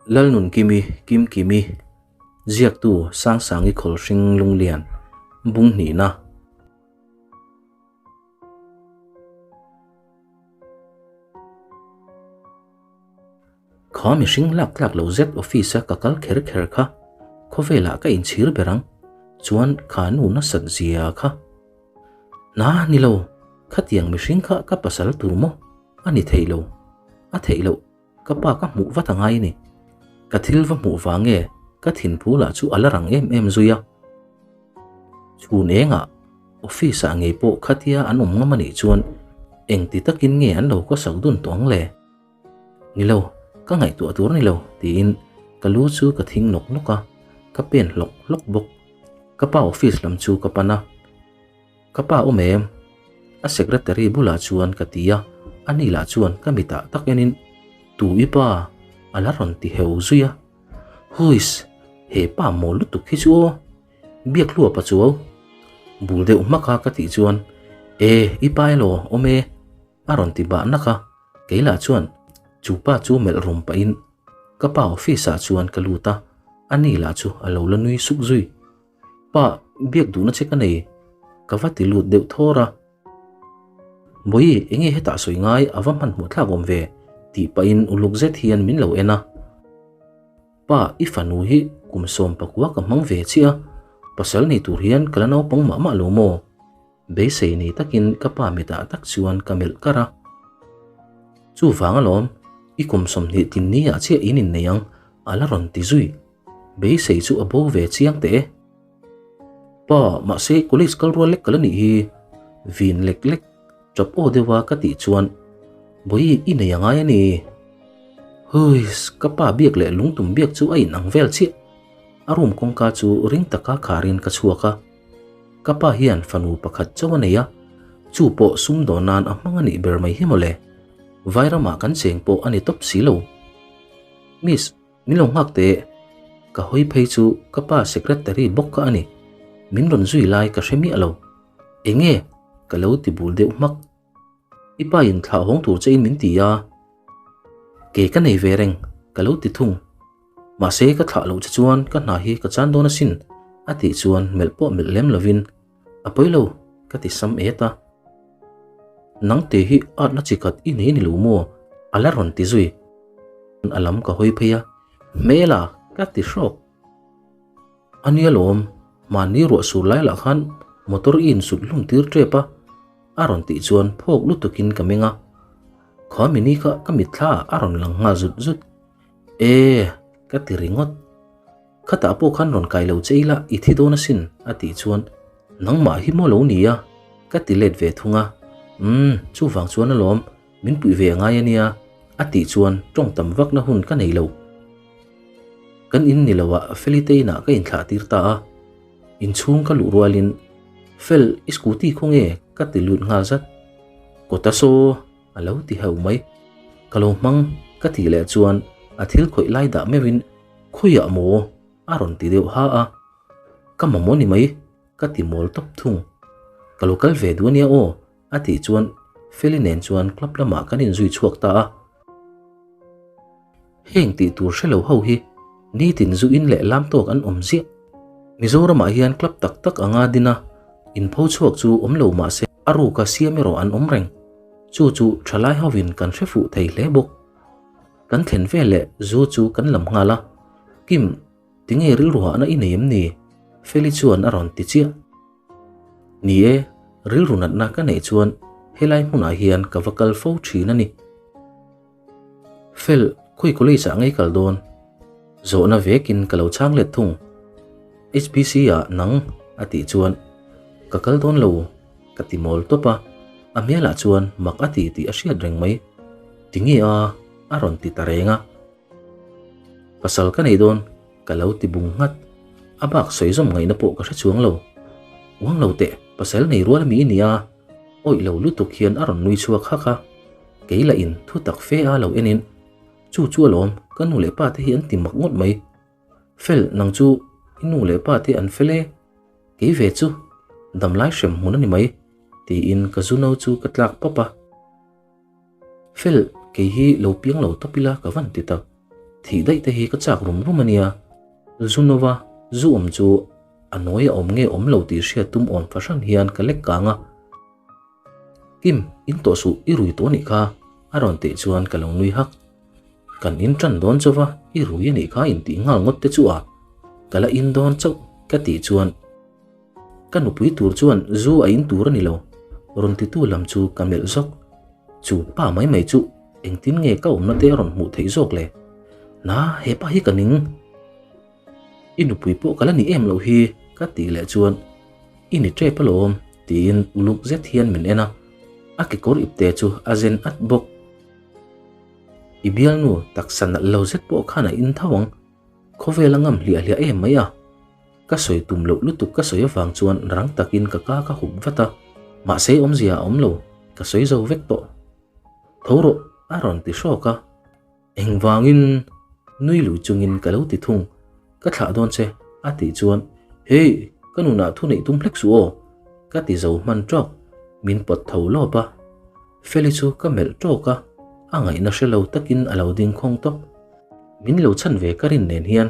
Lalnunkimi Kimkimi, Ziaktu Sangsangi Khawlhring Lunglian, Bung hnihna. Kha mihring lak tlak lo zet office a ka kal kher kher kha khawvelah ka inchhir ber ang, chuan kha nu nasat zia kha. Na ni lo, khatiang mihring kha ka pasal tur maw? A ni thei lo, a theih loh. Ka pa ka hmuh vat a ngai a ni. Ka thil va hmuh vang nge ka thinphu lah chu a la rang em em zui a. Chhun engah office ah ngei pawh khatia an awm ngam a nih chuan engti takin nge an lo ka sak dun tawh ang le? Ni lo, ka ngaihtuah tur a ni lo tiin ka lu chu ka thing nawk nawk a, ka pen hlawk hlawk bawk. Ka pa office lam chu ka pan a. Ka pa awm em? A secretary bulah chuan ka ti a, ani lah chuan ka mitah tak enin Tu i pa? a la rawn ti heu zui a. Huiss! He pa mawl lutuk hi chu aw! Biak hluap a chuau. Bul deuh hmak a ka tih chuan E, i pa elaw awm e? a rawn ti bah nak a, kei lah chuan chu pa chu melh rum pahin ka pa office ah chuan ka lut a, ani lah chu a lo la nui suk zui. Pa, biak duhna che ka nei, ka va ti lut deuh thawr a. Bawihi, enge hetah sawi ngai a va hmanhmawh thlak awm ve? tih pahin uluk zet hian min lo en a. Pa, i fanu hi kum 19 ka hmang ve chiah a, pasal nei tur hian ka la naupang mah mah lo maw? Beisei nei takin ka pa mitah tak chuan ka melh kar a. Chuvang alawm, i kum 20 tinni ah chiah in innei ang, a la rawn ti zui. Beisei chu a bo ve chiang teh e. Pa, mahse college kal rual lek ka la nih hi. Vin lek lek, tap aw deuha ka tih chuan Bawihi i nei a ngai a ni. Huiss, ka pa biak leh lungtum biak chu a inang vel chiah. A room kawngka chu ring taka kharin ka chhuak a. Ka pa hian fanu pakhat chauh a nei a, chu pawh sumdawn nan a hmang a nih ber mai hi mawle. Vairamah kan cheng pawh a ni tawp si lo. Miss. Min lo nghak teh, ka hawi phei chu ka pa secretary bawk kha a ni. Min rawn zui lai ka hre miah lo. Enge? Ka lo ti bul deuh hmak. I pa in thlah hawng tur che in min ti a. Ke ka nei ve reng, ka lo ti thung. Mahse ka thlah loh che chuan ka hna hi ka chan dawn asin, a tih chuan melh pawh melh lem lovin, A pawi lo, ka ti sam et a. Nang te hi atna chi khat i nei ni lo maw? A la rawn ti zui. A lam ka hawi phei a, Hmela, ka ti hrawk. A nia lawm, mahni ruah sur lai lah khan motor i insut hlum tir tep a, a rawn tih chuan phawk lutukin ka meng a. Kha mini kha ka mitthla ah a rawn lang nghal zut zut. E, ka ti ringawt. Khatah pawh khan rawn kai lo che ila i thi dawn asin a tih chuan nangmah hi maw lo nia ka ti let ve thung a. Umm, chuvang chuan alawm min puih ve a ngai ania a tih chuan tawng tam vakna hun ka nei lo. Kan in ni loah Felite inah ka inthlah tir ta a. Inchhung ka luh rualin Fel, i scooty khawnge? ka ti lut nghal zat. Kawta saw! A lo ti hauh mai. Ka lo hmang ka tih leh chuan a thil khawih lai dah meuhin khawiah maw a rawn ti deuh ha a. Ka mamawh ni mai ka ti mawl tawp thung. Ka lo kal ve duh ania aw a tih chuan Feli nen chuan club lamah kan inzui chhuak ta a. Heng tih tur hre lo ho hi nitin zu in leh lam tawk an awm ziah. Mizoramah hian club tak tak anga din a, inpho chhuak chu awm lo mah se a ruka siam erawh an awm reng. Chu chu thalai hovin kan hre fuh thei hle bawk. Kan thlen veleh zu chu kan lam nghal a, Kim, tinge rilru hahna i nei em ni? Feli chuan a rawn ti chiah. Ni e, rilru natna ka neih chuan helai hmunah hian ka va kal fo thin a ni. Fel, khawi college ah ngei kal dawn? Zawhna vekin ka lo chhang let thung. HBC ah nang a tih chuan ka kal dawn lo ka ti mawl tawp a, a hmelah chuan mak a ti tih a hriat reng mai. Tinge a? a rawn ti ta reng a. Pasal ka nei dawn ka lo ti bung nghat. A bak sawi zawm ngaihna pawh ka hre chuang lo. Uang lo teh, pasal nei rual ami i nia. Awih lo lutuk hian a rawn nui chhuak hak a, kei lah in thu tak fe a lo en in, Chu chu alawm, ka nu leh pa te hi an ti mak ngawt mai. Fel, nang chu i nu leh pa te an fel e, kei ve chu damlai hrem hmun a ni mai, tiin ka zu no chu ka tlak pap a. Fel, kei hi lo piang lo tawp ila ka van ti tak. Thih daih te hi ka chak rum rum a nia. Zunova zu awm chu a nawi a awm nge awm lo tih hriat tum awm fahran hian ka lek kang a. Kim, in tawh suh i rui tawh anih kha, a rawn tih chuan ka lo nui hak. Kan in tan dawn chauh a, i rui anih kha intih nghal ngawt te chu a, ka la in dawn chauh ka tih chuan ka nupui tur chuan zu a in tur a ni lo, rawn titu lam chu ka melh zawk. Chu pa mai mai chu engtin nge ka awmna te a rawn hmuh theih zawk le? Na, hepa hi ka ning. I nupui pawh ka la ni em loh hi ka tih leh chuan I ni tep alawm tiin uluk zet hian min en a, a kekawr ipte chu a zen at bawk. I bialnu taksa nalh lo zet pawh khan a in tho ang, khawvel a ngam hliah hliah em mai a. Ka sawi tum loh lutuk ka sawi avang chuan rang takin ka ka ka hup vat a, mahse awmzia a awm lo, ka sawi zo vek tawh. Tho rawh a rawn ti hrawk a. Engvangin nui lui chungin ka lo ti thung, ka thlah dawn che a tih chuan Hey, ka nunah thu neih tum hlek suh aw ka ti zo hman tawk, min pawt tho lawp a. Feli chu ka melh tawk a, a ngaihna hre lo takin a lo ding khawng tawp. Min lo chhan ve ka rin nen hian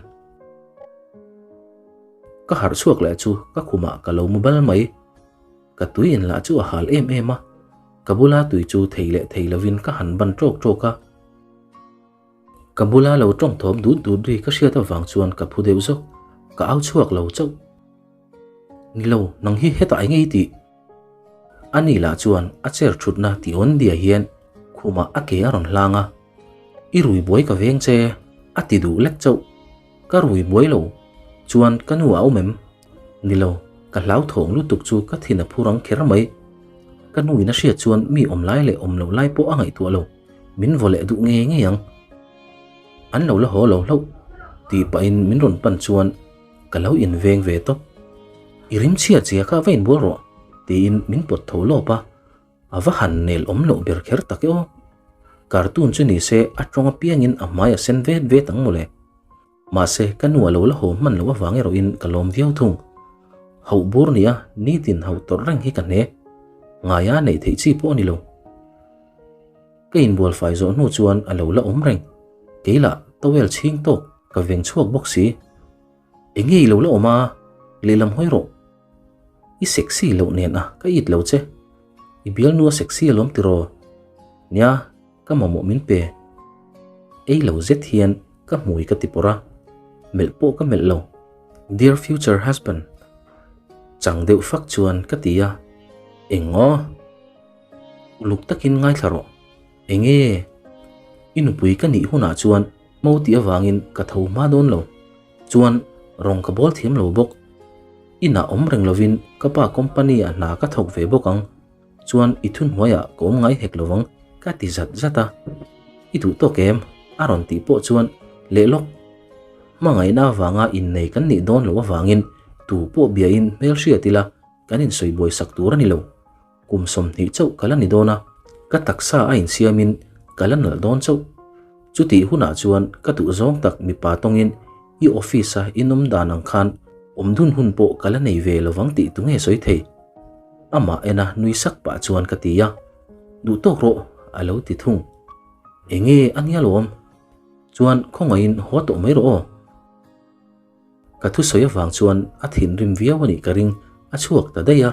ka harh chhuak leh chu ka khumah ka lo mu bal mai. Ka tui in lah chu a hal em em a, ka bula tui chu thei leh thei lovin ka han ban tawk tawk a. Ka bula lo tawng thawm dut dut ri ka hriat avang chuan ka phu deuh zawk, ka au chhuak lo chauh. Ni lo, nang hi hetah eng nge i tih? Ani lah chuan a chair thutna ti awn dia hian khumah a ke a rawn hlang a, I rui buai ka veng che, a ti duh lek chauh. Ka rui buai lo, chuan ka nu a awm em? Ni lo, ka hlauthawng lutuk chu ka thin a phur ang kher mai. Ka nu in a hriat chuan mi awm lai leh awm loh lai pawh a ngaihtuah lo. Min vaw leh duh ngei ngei ang. An lo la haw lo hlauh tih pahin min rawn pan chuan ka lo inveng ve tawp. I rim chhia chia kha va inbual rawh tiin min pawt tho lawp a, a va han nel awm loh ber kher tak e aw. Cartoon chu ni se a tawng apiangin a hmai a sen vet vet ang mawle. Mahse ka nu a lo la haw hman loh avang erawhin ka lawm viau thung. Hauh bur nia nitin hauh tawrh reng hi ka hne. Ngaia neih theih chi pawh a ni lo. Ka inbual fai zawh hnu chuan a lo la awm reng. Kei lah towel chhing tawk ka veng chhuak bawk si. Enge i lo la awm a, lehlam hawi rawh. I sexy loh nen a ka it lo che. I bialnu a sexy alawm tiraw? Nia, ka mamawh min pe. Ei lo zet hian ka hmui ka ti pawrh a, melh pawh ka melh lo. Dear future husband, chang deuh fak chuan ka ti a, Eng aw? Uluk takin ngaithla rawh. Enge? I nupui ka nih hunah chuan mo tih avangin ka tho hma dawn lo. Chuan rawng ka bawl thiam lo bawk. Inah awm reng lovin ka pa company ah hna ka thawk ve bawk ang. Chuan i thunhnuaiah ka awm ngai hek lovang ka ti zat zat a. I duh tawk em? A rawn tih pawh chuan leh lawk. Hmangaihna avanga innei kan nih dawn loh avangin tu pawh biain hmelhriat ila kan insawi buai sak tur a ni lo. Kum 20 chauh ka la ni dawn a, ka taksa a insiamin ka la nalh dawn chauh. Chutih hunah chuan ka duhzawng tak mipa tawngin i office-a inawm dan ang khan awm dun hun pawh ka la nei ve lovang tih tunge sawi thei? Amah ena nui sak pah chuan ka ti a, Duh tawk rawh a lo ti thung. Enge a nia lawm? Chuan khawngaihin haw tawh mai rawh aw. Ka thusawi avang chuan a thinrim viau a nih ka ring, a chhuak ta daih a.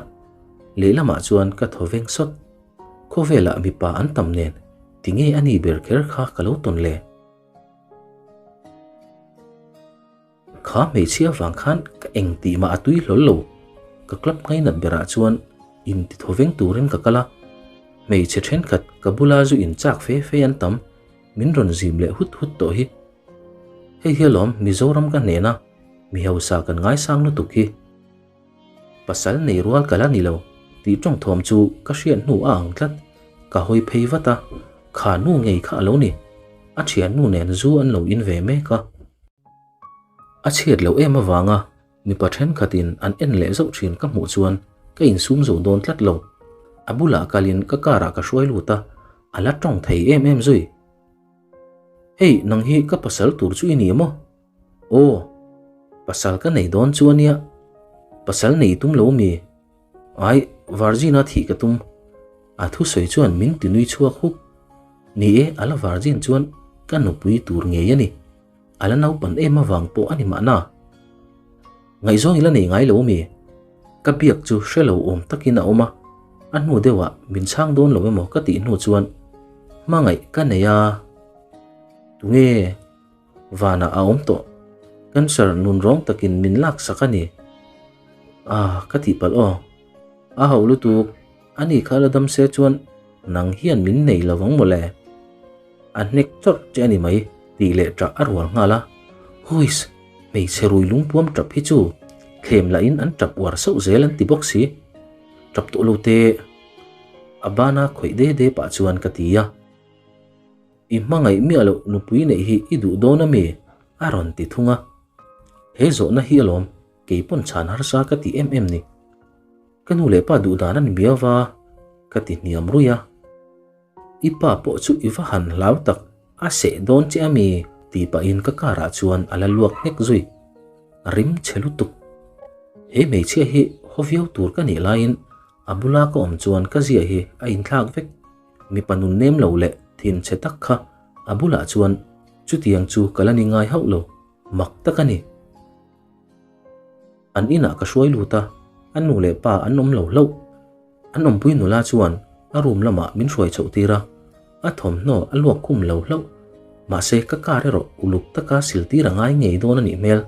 Lehlamah chuan ka thaw veng sawt. Khawvelah mipa an tam nen, tinge a ni ber kher kha ka lo tawn le? Kha hmeichhia avang khan ka eng tih mah a tui hlawl lo. Ka club ngainat berah chuan inti thaw veng turin ka kal a. Hmeichhe thenkhat ka bula zu inchak fe fe an tam, min rawn zim leh hut hut tawh hi. Hei hi alawm Mizoram ka hnena mi hausa kan ngaisang lutuk hi. Pasal nei rual ka la ni lo tih tawng thawm chu ka hriat hnu a ang tlat. Ka hawi phei vat a, kha nu ngei kha a lo ni. A thiannu nen zu an lo in ve mek a. A chhiat loh em avanga mipa thenkhatin an en leh zauh thin ka hmuh chuan ka insum zo dawn tlat lo. A bulah kalin ka car ah ka hruai lut a, a la tawng thei em em zui. Hei, nang hi ka pasal tur chu i ni maw? Aw, pasal ka nei dawn chu a nia. Pasal nei tum lo mi? Ai, Virgin-a thih ka tum. A thusawi chuan min ti nui chhuak huk. Ni e, a la Virgin chuan ka nupui tur ngei a ni. A la naupan em avang pawh a ni mahna. Ngaihzawng i la nei ngai lo mi? Ka biak chu hre lo awm takin a awm a, a hnu deuhah min chhang dawn lo emaw ka tih hnu chuan hmangaih ka nei a, tunge vanah a awm tawh? Cancer nun rawng takin min laksak a ni. Ah, ka tihpalh aw. A hauh lutuk, ani kha la dam se chuan nang hian min nei lo vang mawle. A hnek chawrh che a ni mai tih leh ṭah a rual nghal a. Huiss! Hmeichhe rui lungpuam ṭap hi chu thlem lahin an ṭap uar sauh zel an ti bawk si. Ṭap tawh lo teh. A bana khawih de de pah chuan ka ti a. I hmangaih miah loh nupui neih hi i duh dawn a mi? a rawn ti thung a. He zawhna hi alawm kei pawn chhan harsa ka ti em em ni. Ka nu leh pa duh dan a ni miau va, ka ti hniam ruih a. I pa pawh chu i va han hlau tak, a seh dawn che a mi? tih pahin ka car ah chuan a la luak nghek zui. A rim chhe lutuk. He hmeichhia hi haw viau tur ka nih laiin a bula ka awm chuan ka zia hi a inthlak vek. Mipa nun nem lo leh thin chhe tak kha a bulah chuan chutiang chu ka la ni ngai hauh lo, mak tak a ni. An inah ka hruai lut a, a nu leh pa an awm lo hlauh. An awmpui nula chuan a room lamah min hruai chhoh tir a, a thawmhnaw a luak khum lo hlauh. Mahse ka car erawh uluk taka sil tir a ngai ngei dawn a nih hmel.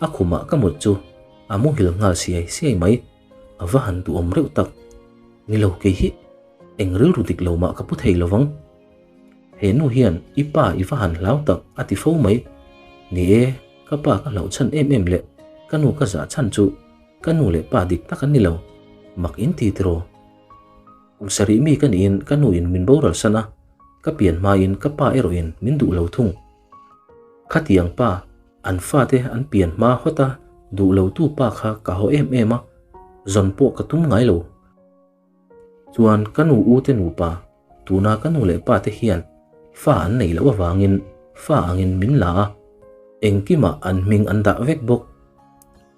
A khumah ka mut chu a muhil nghal siai siai mai, a va han duhawm reuh tak. Ni lo kei hi eng rilru dik lo mah ka pu thei lovang. He nu hian i pa i va han hlau tak a ti fo mai. Ni e, ka pa ka hlauh chhan em em leh ka nu ka zah chhan chu Ka nu leh pa dik tak an ni lo, mak in ti tiraw? Kum sarih mi ka niin ka nu in min boral san a, ka pian hmain ka pa erawhin min duh lo thung. Khatiang pa, an fate an pian hma hawt a duh lo tu pa kha ka haw em em a, zawn pawh ka tum ngai lo. Chuan ka nu u te nupa, tuna ka nu leh pa te hian fa an nei loh avangin fa angin min la a, engkimah an hming an dah vek bawk.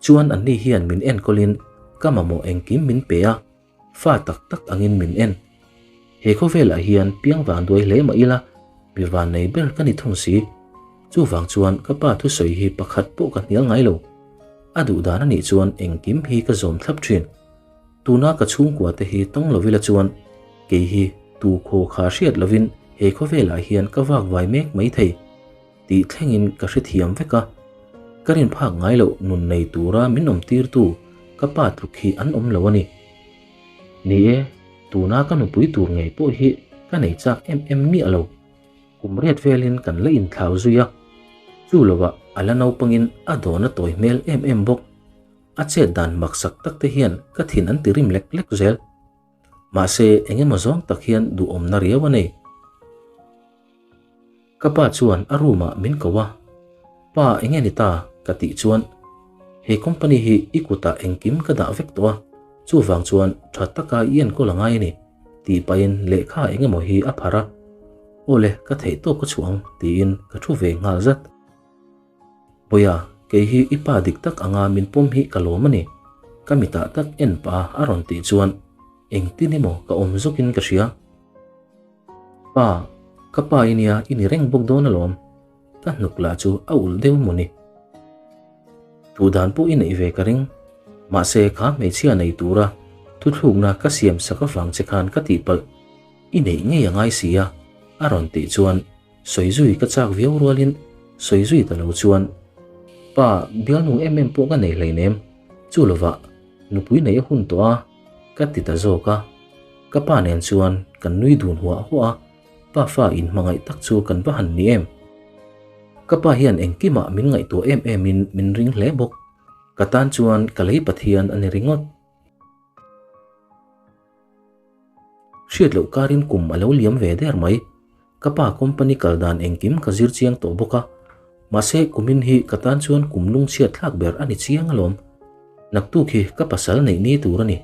Chuan anni hian min enkawlin ka mamawh engkim min pe a, fa tak tak angin min en. He khawvelah hian piang vang duai hle mah ila, mi vannei ber ka ni thung si. Chuvang chuan ka pa thusawi hi pakhat pawh ka hnial ngai lo. A duhdan a nih chuan engkim hi ka zawm thlap thin. Tuna ka chhungkua te hi tawng lovila chuan kei hi tu khaw kha hriat lovin he khawvelah hian ka vak vai mek mai thei tih thlengin ka hrethiam vek a. Ka rin phak ngai loh nun nei tura min awm tirtu ka pa tluk hi an awm lo a ni. Ni e, tuna ka nupui tur ngei pawh hi ka nei chak em em miah lo. Kum riat velin kan la inthlau zui a, chu lovah a la naupangin a dawn a tawi hmel em em bawk. A chet dan maksak tak te hian ka thin an ti rim lek lek zel. Mahse eng emaw zawng tak hian duhawmna riau a nei. Ka pa chuan a room ah min ko a, Pa enge ni ta? ka tih chuan He company hi i kutah engkim ka dah vek tawh a, chuvang chuan tha taka i enkawl a ngai a ni tih pahin lehkha eng emaw hi a pharh a, Awle ka theih tawk ka chhuah ang tiin ka thu ve nghal zat. Bawiha, kei hi i pa dik tak anga min pawm hi ka lawm a ni. Ka mitah tak en pah a rawn tih chuan engtin emaw ka awm zawkin ka hria. Pa, ka pa i nia i ni reng bawk dawn alawm. Ka hnuk lah chu a ulh deuh maw ni. Duh dan pawh i neih ve ka ring. Mahse kha hmeichhia nei tura thuthlukna ka siam sak avang che khan ka tihpalh i neih ngei a ngai si a, a rawn tih chuan Sawi zui ka chak viau rualin sawi zui ta lo chuan, Pa, bialnu em em pawh ka nei hleinem, chu lovah nupui nei a hun tawh a, ka ti ta zawk a. Ka pa nen chuan kan nui dun huah huah a, pa fa inhmangaih tak chu kan va han ni em. Ka pa hian engkimah min ngaihtuah em emin min ring hle bawk, ka tan chuan ka lei Pathian a ni ringawt. Hriat loh karin kum a lo liam ve der mai. Ka pa company kal dan engkim ka zir chiang tawh bawk a, mahse kumin hi ka tan chuan kum lungchhiat thlak ber a ni chiang alawm. Naktuk hi ka pasal neih ni tur a ni.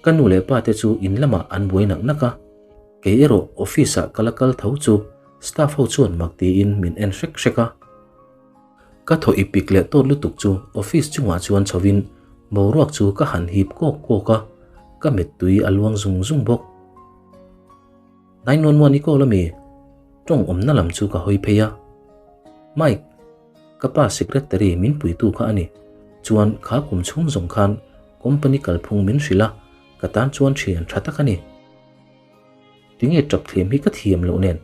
Ka nu leh pa te chu in lamah an buai nak nak a, kei erawh office ah ka la kal tho chu staff ho chuan mak tiin min en hrek hrek a. Ka thaw i pik leh tawt lutuk chu office chungah chuan chhovin boruak chu ka han hip kawk kawk a, ka mittui a luang zung zung bawk. 911 i call ami? Tawng awmna lam chu ka hawi phei a. Mike, ka pa secretary min puitu kha a ni. Chuan kha kum chhung zawng khan company kalphung min hrilh a, ka tan chuan thian tha tak a ni. Tinge tap thlem hi ka thiam loh nen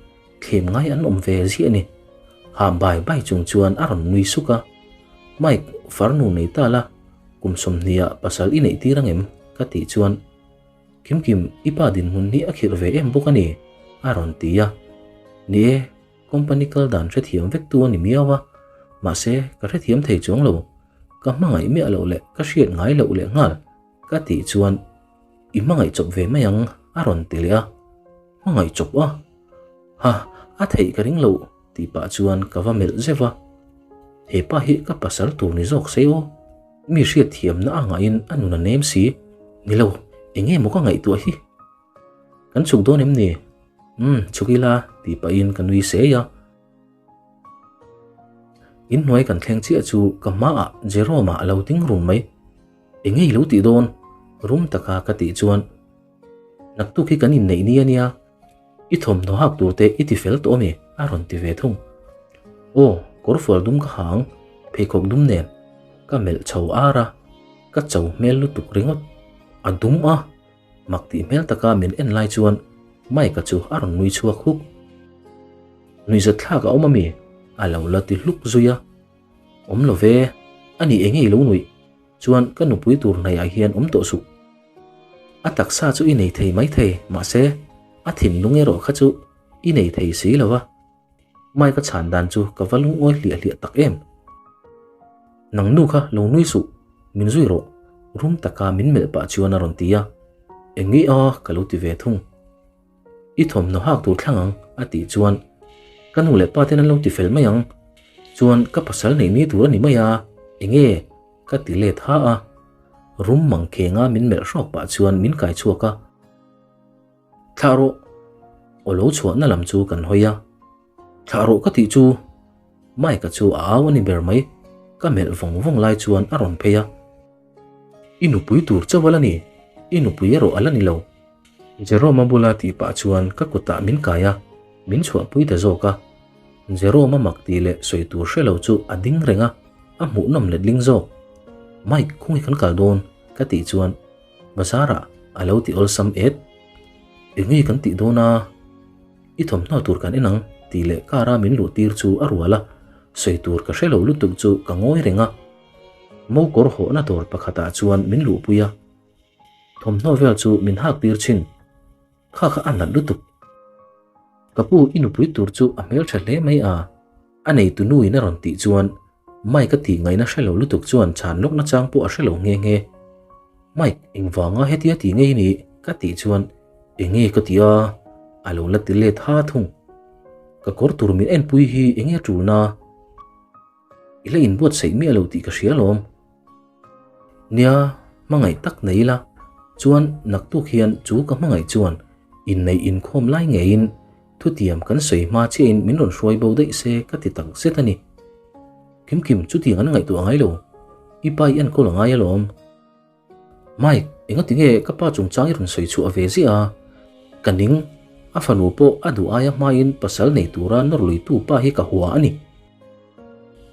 thlem ngai an awm ve ziah a ni. Ha bai bai chung chuan a rawn nui suk a. Mike, farnu nei ta la, kum sawmhnih ah pasal i neih tir angem? ka tih chuan Kimkim, i pa dinhmun hi a khirh ve em bawk a ni, a rawn ti a. Ni e, company kal dan hrethiam vek tu a ni miau a, mahse ka hrethiam thei chuang lo, ka hmangaih miah loh leh ka hriat ngai loh leh nghal ka tih chuan i hmangaih chawp ve mai ang a rawn ti leh a. Hmangaih chawp a? Ha, a theih ka ring lo tih pah chuan ka va melh zeuh a. He pa hi ka pasal tur ni zawk se aw. Mi hriat thiamna a ngahin a nun a nem si. Ni lo, eng nge maw ka ngaihtuah hi? Kan chhuk dawn em ni? Umm, chhuk ila tih pahin ka nui sei a. Inhnuai kan thleng chiah chu ka hmaah Jerome-a a lo ding rum mai. Eng nge i lo tih dawn? Rum taka ka tih chuan Naktuk hi kan inneih ni a nia, i thawmhnaw hak tur te i ti fel tawh a mi? a rawn ti ve thung. Aw, kawrfual dum ka ha ang, pheikhawk dum nen. Ka melh chho ar a, ka cho hmel lutuk ringawt. A dum a! Mak tih hmel taka min en lai chuan Mike-a chu a rawn nui chhuak huk. Nuihzat thlak a awm a mi? A lo la ti hluk zui a. Awm lo ve, a ni eng nge i lo nuih? Chuan ka nupui tur hnaihah hian awm tawh suh. A taksa chu i nei thei mai thei, mahse a thinlung erawh kha chu i nei thei si lo va. Mike a chhan dan chu ka va lungawi hliah hliah tak em. Nang nu kha lo nui suh, min zui rawh, rum taka min melh pah chuan a rawn ti a. Eng nge a ka lo ti ve thung. I thawmhnaw hak tur thlang ang a tih chuan ka nu leh pa ten an lo ti fel mai ang. Chuan ka pasal neih ni tur a ni mai a, eng nge? Ka ti let ha a, rum mang khenga min melh hrawk pah chuan min kai chhuak a. Thlah rawh! Aw lo chhuahna lam chu kan hawi a. Thlah rawh ka tih chu! Mike-a chu a au a ni ber mai. Ka melh vawng vawng lai chuan a rawn phei a. I nupui tur chauh a la ni, i nupui erawh a la ni lo. Jerome-a bula tih pah chuan ka kutah min kai a, min chhuahpui ta zawk a. Jerome-a mak tih leh sawi tur hre lo chu a ding reng a, a hmuhnawm letling zawk. Mike, khawnge kan kal dawn? ka tih chuan Bazar-ah a lo ti awlsam et. Enge kan tih dawn a? I thawmhnaw tur kan en ang tih leh car-a min luh tir chu a rual a, sawi tur ka hre lo lutuk chu ka ngawi reng a. Mokawr hawhna dawr pakhatah chuan min luhpui a. Thawmhnaw vel chu min hak tir thin. Kha kha a nat lutuk. Ka pu i nupui tur chu a hmeltha hle mai a, a neitu nu in a rawn tih chuan Mike a tih ngaihna hre lo lutuk chuan chhan lawk nachang pawh a hre lo nghe nghe. Mike engvanga hetia tih ngei ni ka tih chuan enge ka ti a, a lo la ti let ha thung. Ka kawr tur min enpui hi enge a tulna? I la inbuatsaih miah lo tih ka hria alawm. Nia, hmangaih tak nei ila, chuan naktuk hian chu ka hmangaih chuan inneih inkhawm lai ngeiin thutiam kan sawi hma chiahin min rawn hruai bo daih se ka ti tak zet a ni. Kimkim, chutiang an ngaihtuah ngai lo. I pa i enkawl a ngai alawm. Mike, engati nge ka pa chungchang i rawn sawi chhuah ve ziah a? Ka ning, a fanu pawh a duh aia hmain pasal nei tura nawr luitu pa hi ka hua a ni.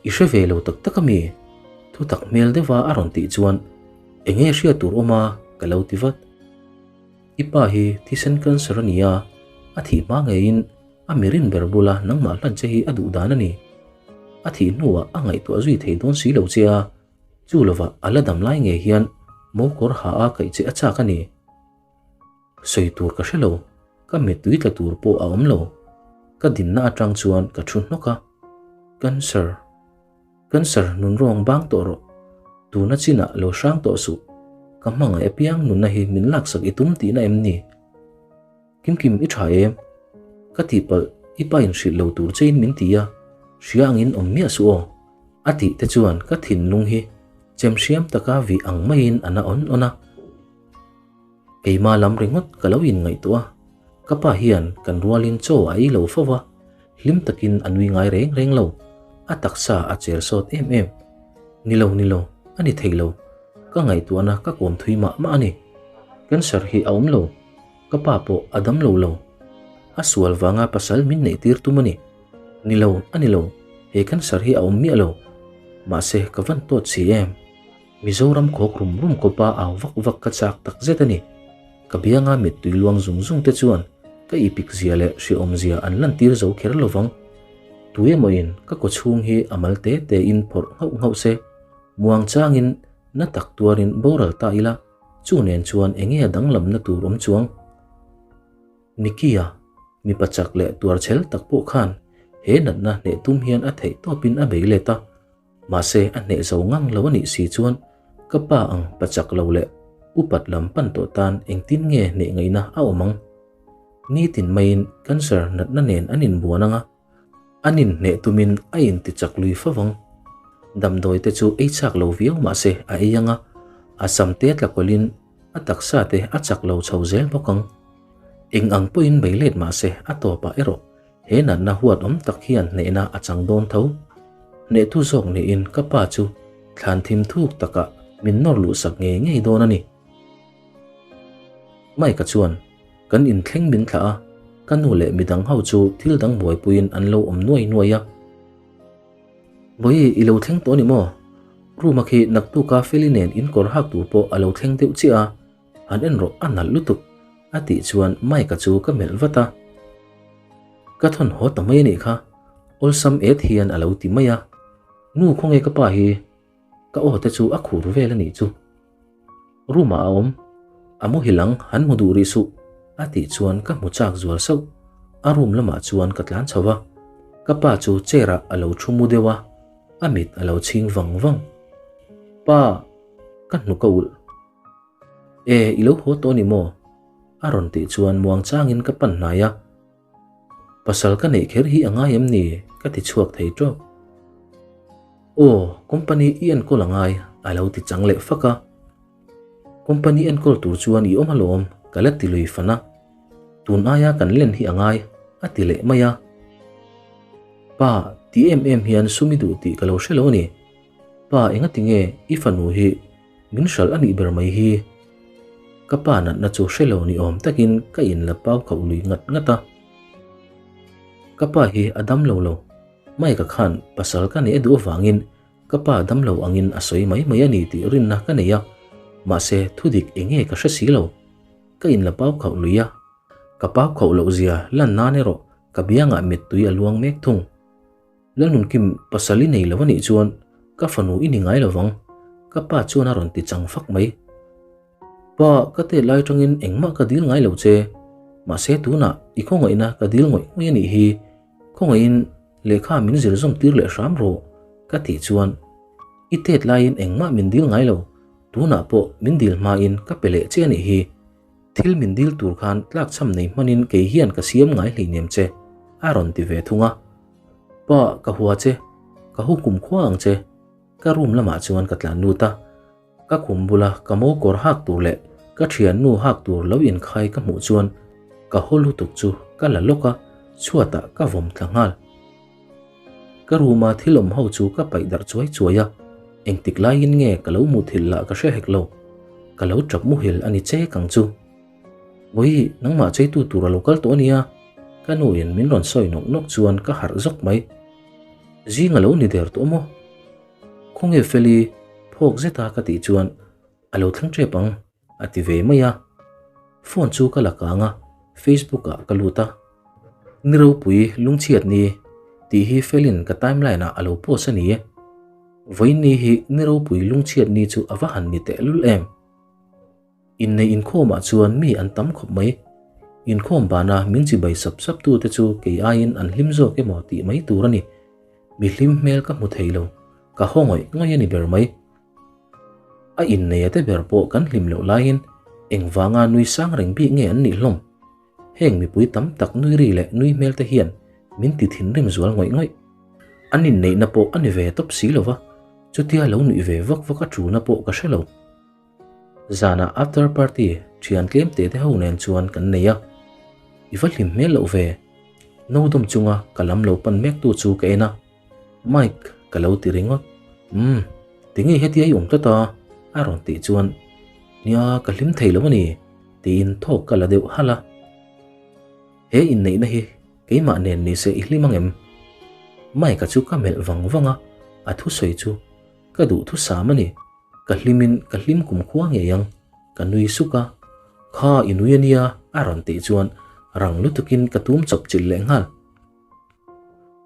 I hre ve lo tak tak a mi? Thutak hmel deuha a rawn tih chuan enge hriat tur awm a ka lo ti vat. I pa hi thisen cancer a ni a, a thih hma ngeiin a mirin ber bula nangmah hlan che hi a duh dan a ni. A thih hnuah a ngaihtuah zui thei dawn si lo che a, chu lovah a la dam lai ngei hian mawkawr ha a kaih che a chak a ni. Sawi tur ka hre lo, ka mittui tla tur pawh a awm lo. Ka dinna atang chuan ka thu hnawk a, Cancer, cancer nunrawng bang tawh rawh, tuna chinah lo hrang tawh suh, ka hmangaih apiang nunna hi min laksak i tum tihna em ni? Kimkim i tha em? Ka tihpalh i pa inhrilh lo tur chein min ti a, hria angin awm miah suh aw. A tih te chuan ka thinlung hi chemhriam taka vih ang maiin a na awn awn a. Keimah lam ringawt ka lo inngaihtuah a, ka pa hian kan rualin chaw a ei lo fo va, hlim takin a nui ngai reng reng lo, a taksa a cher sawt em em. Ni lo, ni lo, a ni thei lo, ka ngaihtuahna ka kawm thui mah mah a ni. Cancer hi a awm lo, ka pa pawh a dam lo lo. A sual vanga pasal min neih tir tum a ni. Ni lo, a ni lo. He cancer hi a awm miah lo. Mahse, ka van tawt si em? Mizoram khawk rum rum kawpa au vak vak ka chak tak zet a ni. Ka bianga mittui luang zung zung te chuan ka ipik zia leh hrehawm zia an lantir zo kher lo vang. Tu emawin ka kawchhung hi a mal te te in phawrh nghauh nghauh se, muang changin na tak tuarin boral ta ila, chu nen chuan enge a danglamna tur awm chuang? Nikia, mipa chak leh tuarchhel tak pawh khan he natna hneh tum hian a theih tawpin a bei let a, mahse a hneh zo ngang lo a nih si chuan ka pa ang pa chak lo leh upat lam pan tawh tan engtin nge hneh ngaihna a awm ang? Nitin maiin cancer natna nen an inbuan ang a, an inhneh tumin a inti chak lui fo vang. Damdawi te chu ei chak lo viau mahse a ei ang a, a sam te tlakawlhin a taksa te a chak lo chho zel bawk ang. Eng ang pawhin bei let mahse a tawpah erawh he natna huat awm tak hian hnehna a chang dawn tho. Hnehtu zawk niin ka pa chu thlan thim thuk takah min nawr luhsak ngei ngei dawn a ni. Mike-a chuan kan inthleng min thlah a, ka nu leh midang ho chu thil dang buaipuiin an lo awm nuai nuai a. Vawi i lo thleng tawh a ni maw? Room-a khi naktuka Feli nen inkawr hak tur pawh a lo thleng deuh chiah a, han en rawh a nalh lutuk a tih chuan Mike-a chu ka melh vat a. Ka thawn haw ta mai a nih kha, awlsam et hian a lo ti mai a. Nu khawnge ka pa hi? Ka aw te chu a khur vel a nih chu. Room ah a awm, a muhil ang han hmu duh rih suh a tih chuan ka hmu chak zual sauh. A room lamah chuan ka tlan chho va, ka pa chu chair ah a lo thu mu deuh a, a mit a lo chhing vang vang. Pa, ka hnuk a ulh. E, i lo haw tawh a ni maw? A rawn tih chuan muang changin ka pan hnai a. Pasal ka neih kher hi a ngai em ni? Ka ti chhuak thei tawp. Aw, company i enkawl a ngai, a lo ti chang leh fak a. Company enkawl tur chuan i awm alawm, ka la ti lui fan a. Tun aia kan len hi a ngai, a ti leh mai a. Pa, ti em em hian sum i duh tih ka lo hre lo a ni. Pa, engati nge i fanu hi min hralh a nih ber mai hi? Ka pa natna chu hre lo ni awm takin ka inla pau khauh lui ngat ngat a. Ka pa hi a dam lo lo. Mike-a khan pasal ka neih a duh avangin ka pa damlo angin a sawi mai mai a ni tih rinna ka nei a, mahse thudik eng nge ka hre si lo. Ka inla pau khauh lui a, ka pau khauh loh zia lan nan erawh ka biangah mittui a luang mek thung. Lalnunkim pasal i nei lo a nih chuan ka fanu i ni ngai lo vang, ka pa chuan a rawn ti chang fak mai. Pa, ka tet lai atangin engmah ka dil ngai lo che. Mahse tunah i khawngaihna ka dil ngawih ngawih a nih hi. Khawngaihin lehkha min zir zawm tir leh hram rawh ka tih chuan i tet laiin engmah min dil ngai lo, tunah pawh min dil hmain ka pe leh che a nih hi. Thil min dil tur khan tlakchham nei hmanin kei hian ka siam ngai hleinem che a rawn ti ve thung a. Pa, ka hua che, ka hukum khua ang che. Ka room lamah chuan ka tlan lut a. Ka khum bula ka mo kawr hak tur leh ka thiannu hak tur lo inkhai ka hmuh chuan ka haw lutuk chu ka la lawk a, chhuatah ka vawm thla nghal. Ka room a thil awm ho chu ka paih darh chuai chuai a, engtik laiin nge ka lo muthilh lah ka hre hek lo. Ka lo tap muhil a ni chek ang chu. Vawi, nangmah cheitu tur a lo kal tawh a nia, ka nuin min rawn sawi nawk nawk chuan ka harh zawk mai. Zing a lo ni der tawh maw? Khawnge Feli phawk zeta ka tih chuan a lo thleng tep ang a ti ve mai a. Phone chu ka la kang a, Facebook ah ka lut a. Ni ropui lungchhiat ni tih hi Felin ka timeline ah a lo post a ni. Vawiin hi ni ropui lungchhiat ni chu a va han ni tehlul em. Inneih inkhawmah chuan mi an tam khawp mai. Inkhawm bana min chibai sap sap tute chu kei aiin an hlim zawk emaw tih mai tur a ni. Mi hlim hmel ka hmu thei lo, ka haw ngawih ngawih a ni ber mai. A inneia te ber pawh kan hlim loh laiin engvanga nui sang reng bik nge an nih hlawm? Heng mipui tam tak nui ri leh nui hmel te hian min ti thinrim zual ngawih ngawih. An inneihna pawh a ni ve tawp si lo va, chutia lo nuih ve vak vak a tulna pawh ka hre lo. Zanah after party thian tlem te te ho nen chuan kan nei a, i va hlim hmel loh ve. No dawm chunga ka lam lo pan mek tu chu ka en a, Mike ka lo ti ringawt. Umm, tinge hetia i awm tlat a? a rawn tih chuan, Nia, ka hlim thei lo a ni, tiin thawk ka la deuh halh a. He inneihna hi keimah nen nise i hlim ang em? Mike-a chu ka melh vang vang a, a thusawi chu ka duhthusam a ni. Ka hlimin ka hlim kumkhua ngei ang, ka nui suk a. Kha i nui a nia a rawn tih chuan rang lutukin ka tum chawp chilh leh nghal.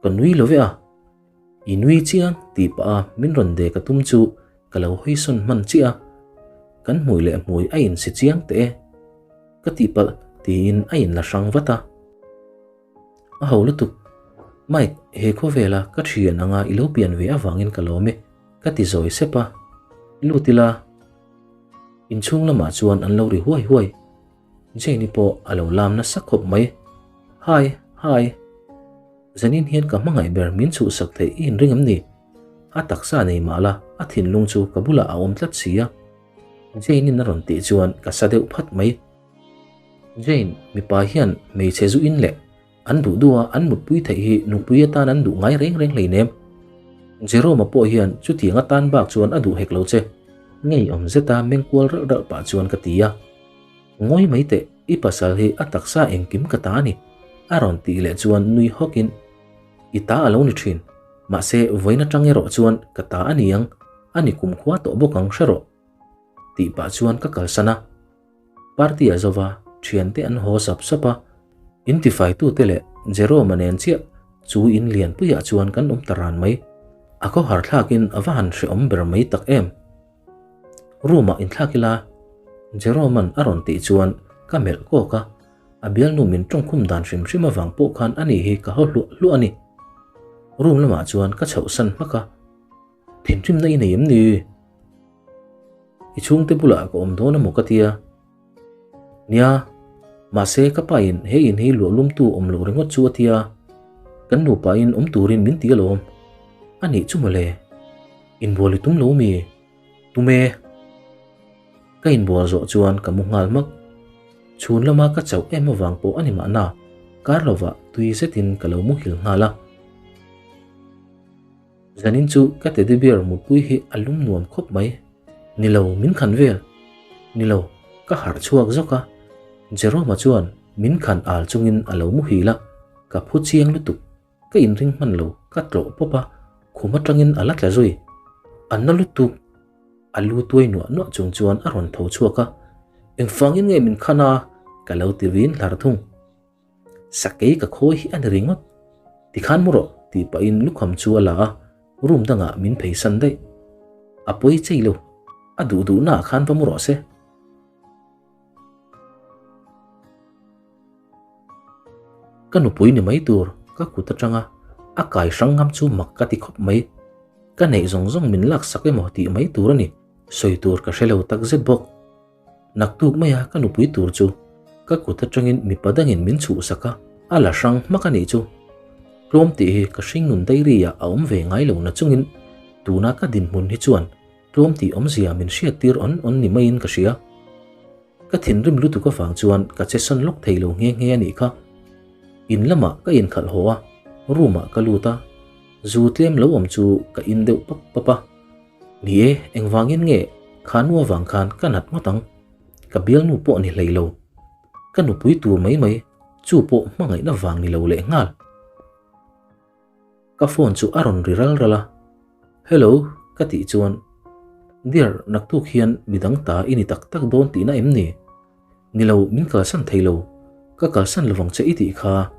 Ka nui lo ve a, i nui chiang tih pah a min rawn de ka tum chu ka lo hawi sawn hman chiah a, kan hmui leh hmui a insi chiang teh e. Ka tihpalh tiin a inla hrang vat a. A ho lutuk. Mike, he khawvela ka thian anga i lo pian ve avangin ka lawm e, ka ti zawi sep a. Lut ila. Inchhung lamah chuan an lo ri huai huai. Jane-i pawh a lo lam nasa khawp mai. Hi, hi. Zanin hian ka hmangaih ber min chhuhsak theih i inring em ni? A taksa nei mah la, a thinlung chu ka bulah a awm tlat si a. Jane-in a rawn tih chuan ka sa deuh phat mai. Jane, mipa hian hmeichhe zu in leh an duh duh a an mutpui theih hi nupui atan an duh ngai reng reng hleinem. Jerome-a pawh hian chutiang atan bak chuan a duh hek lo che. Ngeiawm zeta mengkual ralh ralh pah chuan ka ti a. Ngawi mai teh, i pasal hi a taksa engkim ka ta a ni, a rawn tih leh chuan nui hawkin, I ta a lo ni thin, mahse vawiin atang erawh chuan ka ta a ni ang, a ni kumkhua tawh bawk ang hre rawh, tih pah chuan ka kalsan a. Party a zova, thiante an haw sap sap a, in tifaitute leh Jerome-a nen chiah chu in lianpuiah chuan kan awm ta ran mai. A khawhar thlakin a va han hrehawm ber mai tak em. Room-ah inthlak ila, Jerome-a'n a rawn tih chuan ka melh kawk a, a bialnu min tawngkhum dan hrim hrim avang pawh khan ani hi ka haw hluah hluah a ni. Room lamah chuan ka chhohsan hmak a, Thinrimna i nei em ni? I chhungte bulah ka awm dawn emaw ka tia. Nia, mahse ka pa in he in hi luahlumtu awm loh ringawt chu a tia. Kan nupa in awm turin min ti alawm. A nih chu mawle. Inbual i tum lo mi? Tum e. Ka inbual zawh chuan ka mu nghal hmak. Chhun lama ka chauh em avang pawh a ni mahna, kar lovah tui zetin ka lo muhil nghal a. Zanin chu ka teddy bear mutpui hi a lum nuam khawp mai. Ni lo, min khan vel. Ni lo, ka harh chhuak zawk a. Jerome-a chuan min khan al chungin a lo muhil a, ka phu chiang lutuk. Ka inring hman lo, ka tlawh pawp a, khum atangin a la tla zui. A na lutuk. A lu tuai nuah nuah chung chuan a rawn tho chhuak a, Engvangin nge min khan a? ka lo ti vin hlar thung. Sakei ka khawi hi a ni ringawt. Tikhan mu rawh tih pahin lukham chu a la a, room dangah min pheisan daih. A pawi chei lo, a duh duhnaah khan va mu rawh se. Ka nupui ni mai tur ka kut atanga a kai hrang ngam chu mak ka ti khawp mai. Ka neih zawng zawng min laksak emaw tih mai tur a ni, sawi tur ka hre lo takzet bawk. Naktuk maia ka nupui tur chu ka kut atangin mipa dangin min chhuhsak a, a la hrang hmak a nih chu. Tlawm tih hi ka hringnun diary ah a awm ve ngai lo na chungin tuna ka dinhmun hi chuan tlawm tih awmzia min hriattir awn awn ni maiin ka hria. Ka thinrim lutuk avang chuan ka che sawn lawk thei lo nghe nghe a nih kha. In lamah ka inkhalh haw a, room ah ka lut a, zu tlem lo awm chu ka in deuh pap pap a. Ni e, engvangin nge kha nu avang khan ka nat ngawt ang? Ka bialnu pawh ni hlei lo. Ka nupui tur mai mai, chu pawh hmangaihna vang ni lo leh nghal. Ka phone chu a rawn ri ral ral a, Hello, ka tih chuan, Dear, naktuk hian midang ta i ni tak tak dawn tihna em ni? Ni lo, min kalsan thei lo. Ka kalsan lovang che i tih kha.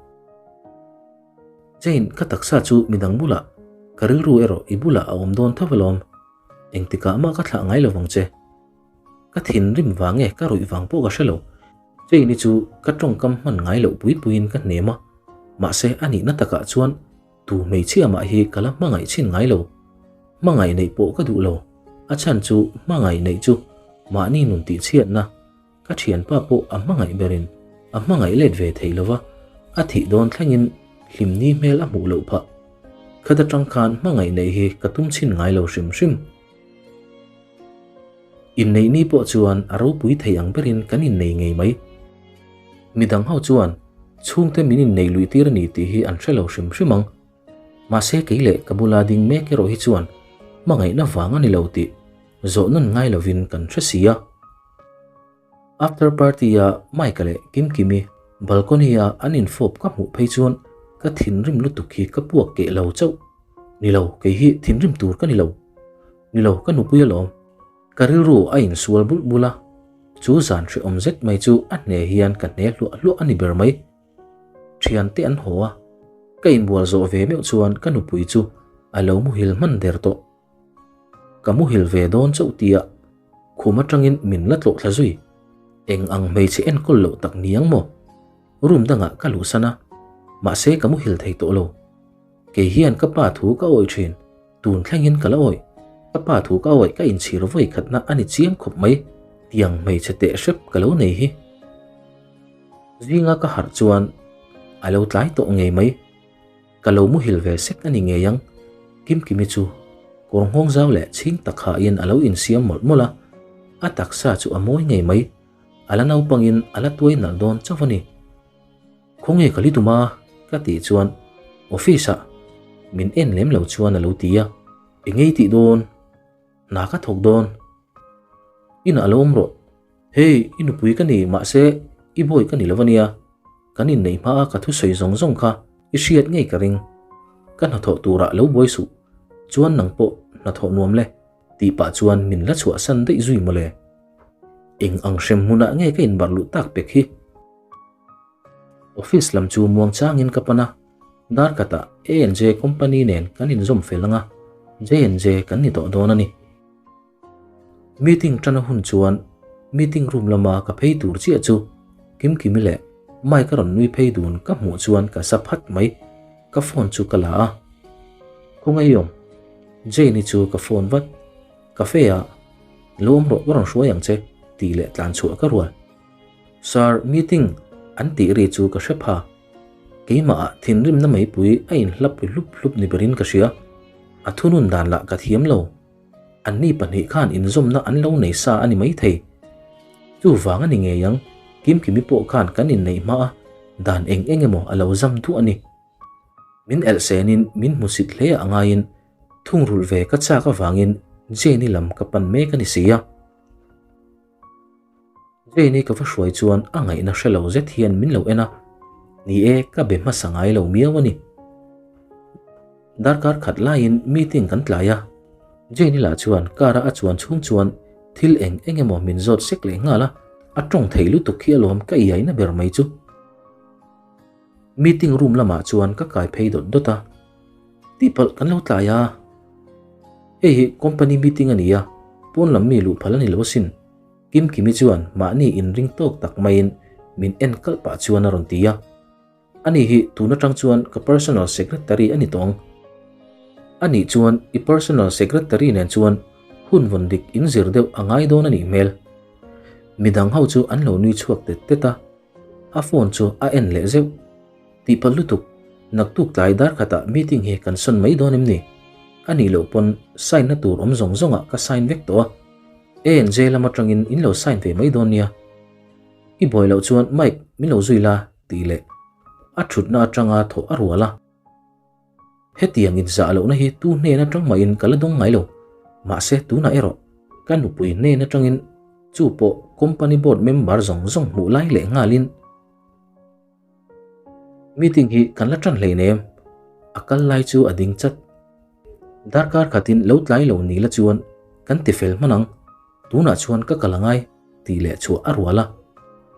Jane, ka taksa chu midang bulah, ka rilru erawh i bulah a awm dawn tho alawm. Engtikah mah ka thlah ngai lovang che. Ka thinrim vang nge ka ruih vang pawh ka hre lo. Jane-i chu ka tawngkam hman ngai loh pui puiin ka hnem a, mahse a nihna takah chuan tu hmeichhia mah hi ka la hmangaih chhin ngai lo. Hmangaih neih pawh ka duh lo, a chhan chu hmangaih neih chu mahni nun tihchhiatna. Ka thianpa pawh a hmangaih berin a hmangaih let ve thei lova, a thih dawn thlengin hlimni hmel a hmuh loh phah. Khat atang khan hmangaih neih hi ka tum chhin ngai lo hrim hrim. Inneih ni pawh chuan a ropui thei ang berin kan innei ngei mai. Midang ho chuan chhungte min innei luih tir a ni tih hi an hre lo hrim hrim ang. Mahse kei leh ka bula ding mek erawh hi chuan hmangaihna vang a ni lo tih zawh nawn ngai lovin kan hre si a. After party a Mike-a leh Kimkimi balcony a an infawp ka hmuh phei chuan Ka thinrim lutuk hi ka puak keh lo chauh. Ni lo, kei hi thinrim tur ka ni lo. Ni lo, ka nupui alawm. Ka rilru a insual bulh bulh a, chu zan hrehawm zet mai chu a hne hian ka hne hluah hluah a ni ber mai. Thiante an haw a, ka inbual zawh ve meuh chuan ka nupui chu a lo muhil hman der tawh. Ka muhil ve dawn chauh tia khum atangin min la tlawh thla zui. Eng ang hmeichhe enkawl loh tak niang maw? Room dangah ka luhsan a, mahse ka muhil thei tawh lo. Kei hian ka pa thu ka awih thin, tun thlengin ka la awih. Ka pa thu ka awih ka inchhir vawi khatna a ni chiang khawp mai, tiang hmeichhe teh hrep ka lo nei hi. Zinga ka harh chuan a lo tlai tawh ngei mai. Ka lo muhil ve sek a ni ngei ang. Kimkimi chu kawr nghawng zau leh chhing tak hain a lo insiam mawlh mawlh a, a taksa chu a mawi ngei mai. A la naupangin a la tuai nalh dawn chauh a ni. Khawnge ka li tum a? ka tih chuan office ah min en lem lo chuan a lo ti a. Engei tih dawn? Hna ka thawk dawn. Inah lo awm rawh. Hei, i nupui ka ni mahse i bawi ka ni lo ania. Kan inneih hma a ka thusawi zawng zawng kha i hriat ngei ka ring. Ka hnathawh turah lo buai suh. Chuan nang pawh hnathawh nuam le tih pah chuan min la chhuahsan daih zui mawle. Eng ang hrem hmunah nge ka inbarh luh tak pek hi? Office lam chu muang changin ka pan a, dar khatah A&J company nen kan inzawm fel anga J&J kan ni tawh dawn a ni. Meeting tan a hun chuan meeting room lama ka phei tur chiah chu Kimkimi leh Mike a rawn nui phei dun ka hmuh chuan ka sa phat mai, ka phone chu ka la a. Khawngaih awm, Jane-i chu ka phone vat, cafe ah lo awm rawh ka rawn hruai ang che tih leh tlan chhuah ka rual. Sir, meeting an tih ri chu ka hre pha. Keimahah thinrimna meipui a inhlap ri hlup hlup ni berin ka hria. A thunun dan lah ka thiam lo. Anni pahnih khan inzawmna an lo nei sa a ni maithei. Chuvang a ni ngei ang, Kimkimi pawh khan kan inneih hma a, dan eng eng emaw a lo zam duah a ni. Min elhsenin min hmusit hle a ngaiin thungrulh ve ka chak avangin Jane-i lam ka pan mek a ni si a. Jane-i ka va hruai chuan a ngaihna hre lo zet hian min lo en a, ni e ka be hmasa ngai lo miau a ni. Darkar khat laiin meeting kan tlai a, Jane-i lah chuan car-a a chuan chhung chuan thil eng eng emaw min zawt sek leh nghal a, a tawng thei lutuk hi alawm ka iaina ber mai chu. Meeting room lamah chuan ka kai phei dawt dawt a, tihpalh kan lo tlai a, hei hi company meeting a ni a, pawn lam mi luh phal a ni lo asin, Kimkimi chuan mahni inring tawk tak maiin min en kalh pah chuan a rawn ti a, ani hi tun atang chuan ka personal secretary a ni tawh ang. Anih chuan i personal secretary nen chuan hun vawn dik inzir deuh a ngai dawn a nih hmel. Midang ho chu an lo nui chhuak tet tet a. A phone chu a en leh zeuh. Tihpalh lutuk, naktuk tlai dar khatah meeting hi kan sawn mai dawn em ni? A nih loh pawn sign na tur awm zawng zawngah ka sign vek tawh a. ANJ lam atangin in lo sign ve mai dawn nia. I buai loh chuan Mike min lo zui la tih leh a thutna atanga thawh a rual a. Hetiang inzah lohna hi tu hnen atang mahin ka la dawng ngai lo. Mahse tunah erawh ka nupui hnen atangin chu pawh company board member zawng zawng hmuh lai leh nghalin meeting hi kan la tan hleinem. A kal lai chu a ding chat. Darkar khatin lo tlai lo ni la chuan kan ti fel hman ang. Tunah chuan ka kal angai tih leh chhuah a rual a.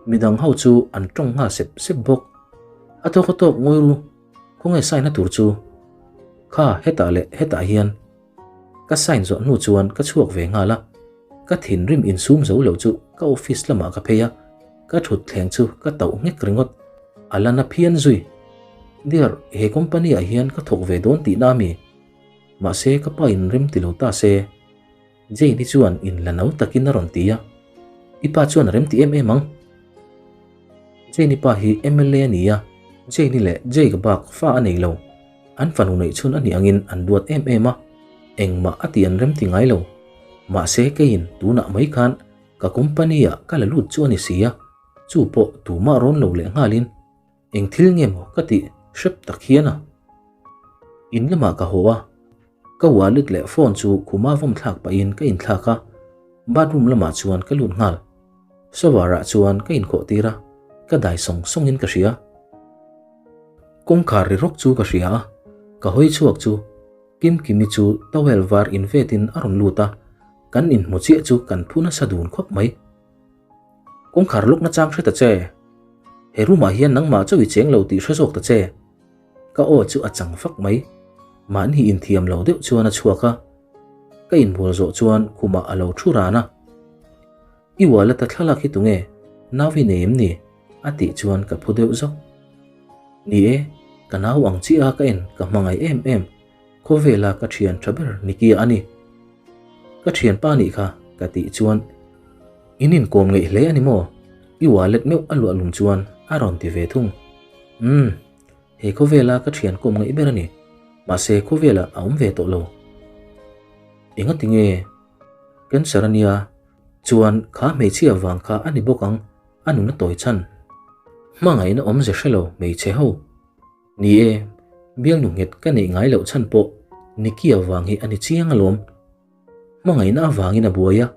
Midang ho chu an tawng nghal sep sep bawk. A tawk a tawk ngawi ru. Khawnge sign na tur chu? Kha hetah leh hetah hian ka sign zawh hnu chuan ka chhuak ve nghal a, ka thinrim insum zo lo chu ka office lamah ka phei a, ka thut thleng chu ka tauh nghek ringawt, a la na phian zui. Dear, he company ah hian ka thawk ve dawn tihna ami? Mahse ka pa in rem ti lo ta se. Jane-i chuan in la no takin a rawn ti a, I pa chuan a rem ti em em ang. Jane-i pa hi mla a ni a, Jane-i leh Jake bak fa a nei lo. An fanu neih chhun a nih angin an duat em em a, engmah a ti an rem ti ngai lo. Mahse keiin tunah mai khan ka company-ah ka la lut chu a ni si a, chu pawh tumah rawn lo leh nghalin Eng thil nge maw ka tih hrep tak hian a? In lamah ka haw a, ka wallet leh phone chu khuma vawm thlak pahin ka inthlak a, bathroom lamah chuan ka lut nghal. Shower ah chuan ka inkhawh tir a, ka dai sawng sawngin ka hria. Kawngkhar ri rawk chu ka hria a, ka hawi chhuak chu Kimkimi chu towel var invetin a rawn lut a, kan inhmu chiah chu kan phu nasa dun khawp mai. Kawngkhar lawk nachang hre ta che. He room ah hian nangmah chauh i cheng lo tih hre zawk ta che. Ka aw chu a chang fak mai. Mahni inthiam lo deuh chuan a chhuak a. Ka inbual zawh chuan khumah a lo thu ran a. I wallet a thlalak hi tunge? Nau i nei em ni? A tih chuan ka phu deuh zawk. Ni e, ka nau ang chiah a ka en ka hmangaih em em. Khawvela ka thian tha ber Nikia a ni. Ka thianpa nih kha ka tih chuan in inkawm ngeih hle a ni maw? I wallet meuh a luah lum chuan a rawn ti ve thung. Umm, he khawvela ka thian kawm ngeih ber a ni. Mahse khawvelah a awm ve tawh lo. Engati nge? Cancer a nia, chuan kha hmeichhia vang kha a ni bawk ang a nuna tawi chhan. Hmangaihna awmze hre lo hmeichhe ho. Ni e, bialnu nghet ka neih ngai loh chhan pawh Nicky-a vang hi a ni chiang alawm. Hmangaihna avangin a buai a,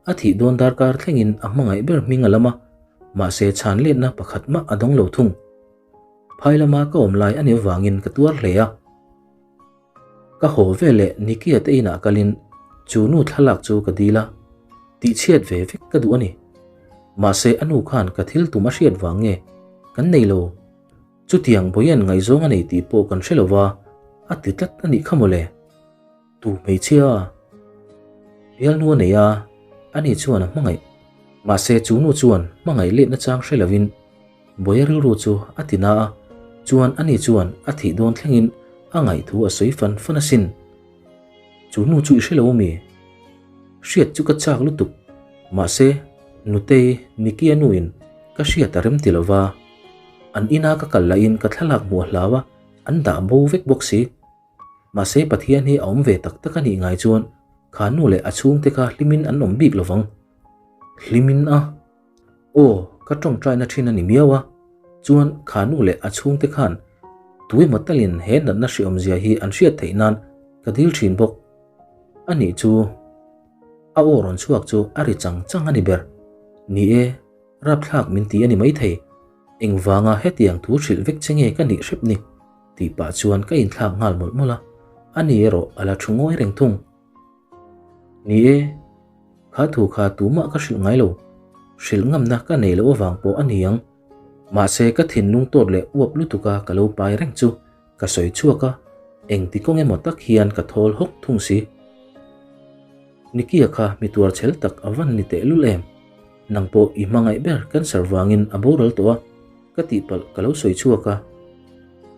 a thih dawn darkar thlengin a hmangaih ber hming a lam a, mahse chhan letna pakhat mah a dawng lo thung. Phai lama ka awm lai a nih avangin ka tuar hle a. Ka haw veleh Nicky-a te inah kalin chu nu thlalak chu ka dil a, tihchhiat ve vek ka duh a ni. Mahse a nu khan ka thil tum a hriat vang nge kan nei lo. Chutiang Boyan ngaihzawng a nei tih pawh kan hre lo va, a ti tlat a nih kha mawle. Tu hmeichhia bialnu a nei a, ani chuan a hmangaih. Mahse chu nu chuan hmangaih letna chang hre lovin Boya rilru chu a ti na a, chuan ani chuan a thih dawn thlengin a ngaihthu a sawi fan fan asin. Chu nu chu i hre lo ami? Hriat chu ka chak lutuk. Mahse, Nutei, Nicky-a nuin ka hriat a rem ti lo va. An ina ka kal lahin ka thlalak hmuh a hlau a, an dah bo vek bawk si. Mahse, Pathian hi a awm ve tak tak a nih ngai chuan kha nu leh a chhungte kha hlimin an awm bik lo vang. Hlimin a? Aw, ka tawngtaina thin a ni miau a. Chuan kha nu leh a chhungte khan tuemaw talin he natna hriawmzia hi an hriat theih nan ka dil thin bawk. A nih chu a aw rawn chhuak chu a ri chang chang a ni ber. Ni e, rapthlak min ti a ni maithei. Engvanga hetiang thu hrilh vek che nge ka nih hrep ni? Tih pah chuan ka inthlak nghal mawlh mawlh a, ani erawh a la thu ngawi reng thung. Ni e, kha thu kha tumah ka hrilh ngai lo. Hrilh ngamna ka nei loh avang pawh a ni ang. Mahse ka thinlung tawt leh uap lutuka ka lo pai reng chu ka sawi chhuak a, engti kawng emaw tak hian ka thawl hawk thung si. Nikia kha mi tuar chhel tak a van ni tehlul em? Nang pawh i hmangaih ber cancer vangin a boral tawh a, ka tihpalh ka lo sawi chhuak a.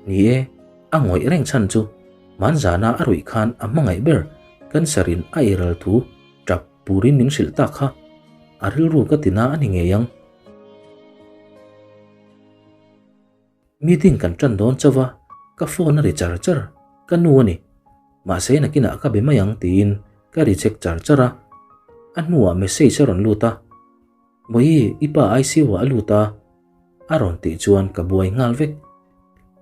Ni e, a ngawih reng chhan chu Hmanzana a ruih khan a hmangaih ber cancer in a eiral thu tap purin min hrilh tak kha a rilru ka tina a ni ngei ang. Meeting kan tan dawn chauh a, ka phone a ri char char, ka nu a ni. Mahse nakinah ka be mai ang tiin ka reject char char a. A hnuah message a rawn lut a, Bawihi, i pa ICU ah a lut a, a rawn tih chuan ka buai nghal vek.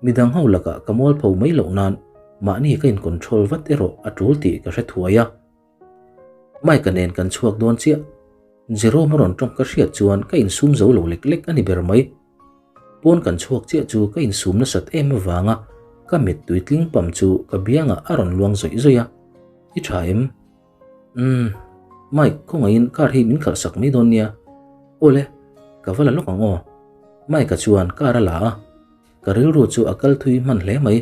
Midang ho lakah ka mualpho mai loh nan mahni ka in control vat erawh a tul tih ka hre thuai a. Mike-a nen kan chhuak dawn chiah. Jerome a rawn tawng ka hriat chuan ka insum zo lo lek lek a ni ber mai. Pawn kan chhuak chiah chu ka insum nasat em avanga ka mittui tling pam chu ka biangah a rawn luang zawih zawih a. I tha em? Umm, Mike, khawngaihin car hi min khalh sak mai dawn nia. Awle, ka va la lawk ang aw. Mike-a chuan car a la a, ka rilru chu a kal thui hman hle mai.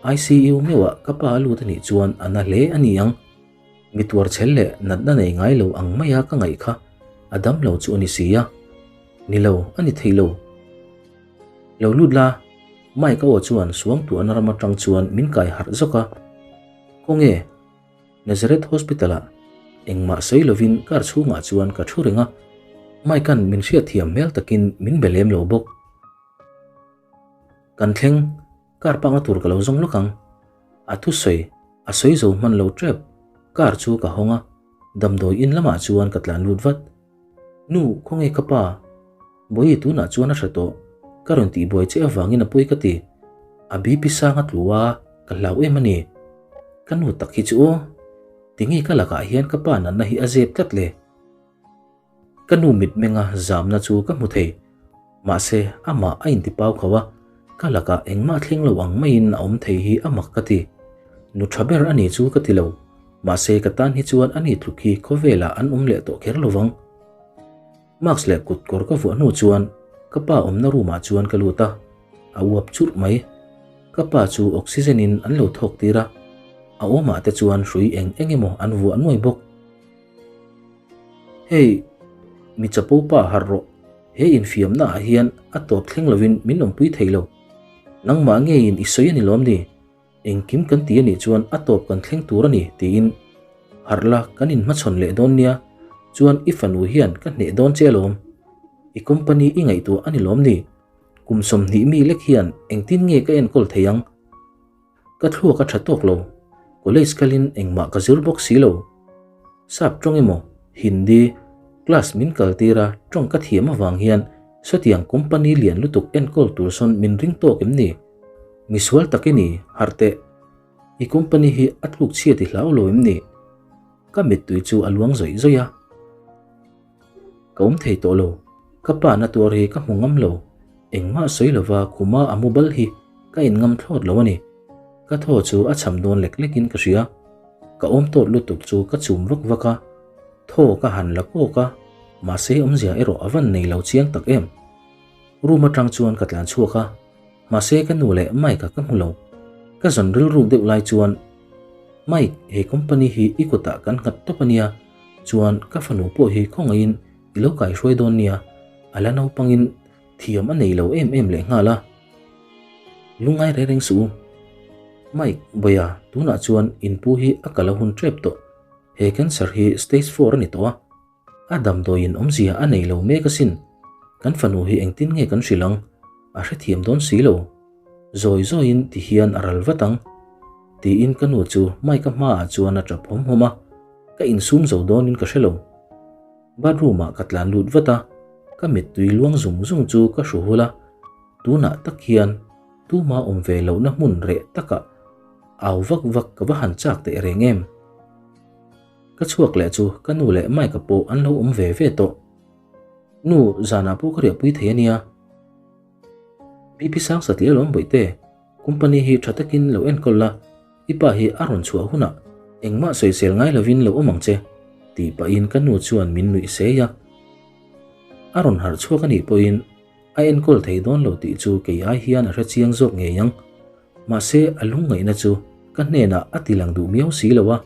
ICU meuhah ka pa a lut a nih chuan a na hle a ni ang. Mi tuar chhel leh natna nei ngai lo ang maia ka ngaih kha a dam lo chu a ni si a. Ni lo, a ni thei lo. Lo lut la, Mike-a aw chuan suangtuahna ram atang chuan min kai harh zawk a. Khawnge? Nazareth Hospital-ah engmah sawi lovin car chhungah chuan ka thu reng a, Mike-a'n min hriatthiam hmel takin min be lem lo bawk. Kan thleng, car pakna tur ka lo zawng lawk ang. A thusawi a sawi zo hman lo tep, car chu ka hawng a, damdawi in lamah chuan ka tlan lut vat. Nu, khawnge ka pa? Bawihi tunah chuan a hre tawh, ka rawn tihbuai che avangin a pawi ka ti. A BP sang a tlu a, ka hlau em a ni. Ka nu tak hi chu aw, tinge ka lakah hian ka pa natna hi a zep tlat le? Ka nu mitmenga zamna chu ka hmu thei, mahse amah a intipau kho a. Ka lakah engmah thleng lo ang maiin a awm thei hi a mak ka ti. Nu tha ber a ni chu ka ti lo, mahse ka tan hi chuan a ni tluk hi khawvelah an awm leh tawh kher lovang. Mask leh kut kawr ka vuah hnu chuan ka pa awmna room ah chuan ka lut a, a uap churh mai. Ka pa chu oxygen in an lo thawk tir a, a awmah te chuan hrui eng eng emaw an vuah nuai bawk. Hei, mi chapo pa harh rawh, he infiamna ah hian a tawp thleng lovin min awmpui thei lo. Nangmah ngeiin i sawi a ni lawm ni? Engkim kan ti a nih chuan a tawp kan thleng tur a ni tiin harh la kan inhmachhawn leh dawn nia, chuan i fanu hian ka hneh dawn che alawm. I company i ngaihtuah a ni lawm ni? Kum 20 mi lek hian engtin nge ka enkawl thei ang? Ka thluak a tha tawk lo, college kalin engmah ka zir bawk si lo. Sap tawng emaw Hindi class min kal tir a tawng ka thiam avang hian sawtiang company lian lutuk enkawl tur sawn min ring tawk em ni? Misual tak i ni, harh teh. I company hi a tluk chhiat i hlau lo em ni? Ka mittui chu a luang zawih zawih a. Ka awm thei tawh lo, ka pa na tuar hi ka hmu ngam lo. Engmah sawi lova khuma a mu bal hi ka in ngam thlawt lo a ni. Ka thaw chu a cham dawn lek lekin ka hria. Ka awm tawt lutuk chu ka chum vak vak a, thaw ka han la kawk a, mahse awmzia erawh a van nei lo chiang tak em. Room atang chuan ka tlan chhuak a, mahse ka nu leh Mike-a ka hmu lo. Ka zawn rilruk deuh lai chuan, Mike, he company hi i kutah kan nghat tawp a nia, chuan ka fanu pawh hi khawngaihin i lo kaihruai dawn nia, a la naupangin thiam a nei lo em em leh nghal a. Lungngai reng reng suh u. Mike, Bawia, tunah chuan inpu hi a kal a hun tep tawh. He cancer hi stage four a ni tawh a. A damdawiin awmzia a nei lo mek asin. Kan fanu hi engtin nge kan hrilh ang? A hrethiam dawn si lo. Zawi zawiin ti hian a ral vat ang. Tiin ka nu chu Mike-a hmaah chuan a tap hawm hawm a. Ka insum zo dawnin ka hre lo. Bathroom ah ka tlan lut vat a, ka mittui luang zung zung chu ka hru hul a, tunah tak hian tuma awm ve lohna hmun reh takah au vak vak ka va han chak teh reng em. Ka chhuak leh chu ka nu leh Mike-a pawh an lo awm ve ve tawh. Nu, zanah pawh ka riahpui thei a nia. BP sang satliah lawm bawihte, company hi tha takin lo enkawl la, I pa hi a rawn chhuah hunah engmah sawisel ngai lovin lo awm ang che, tih pahin ka nu chuan min nuih sei a. A rawn harh chhuak a nih pawhin a enkawl thei dawn lo tih chu kei ai hian a hre chiang zawk ngei ang. Mahse a lungngaihna chu ka hnenah a ti lang duh miau si lo a,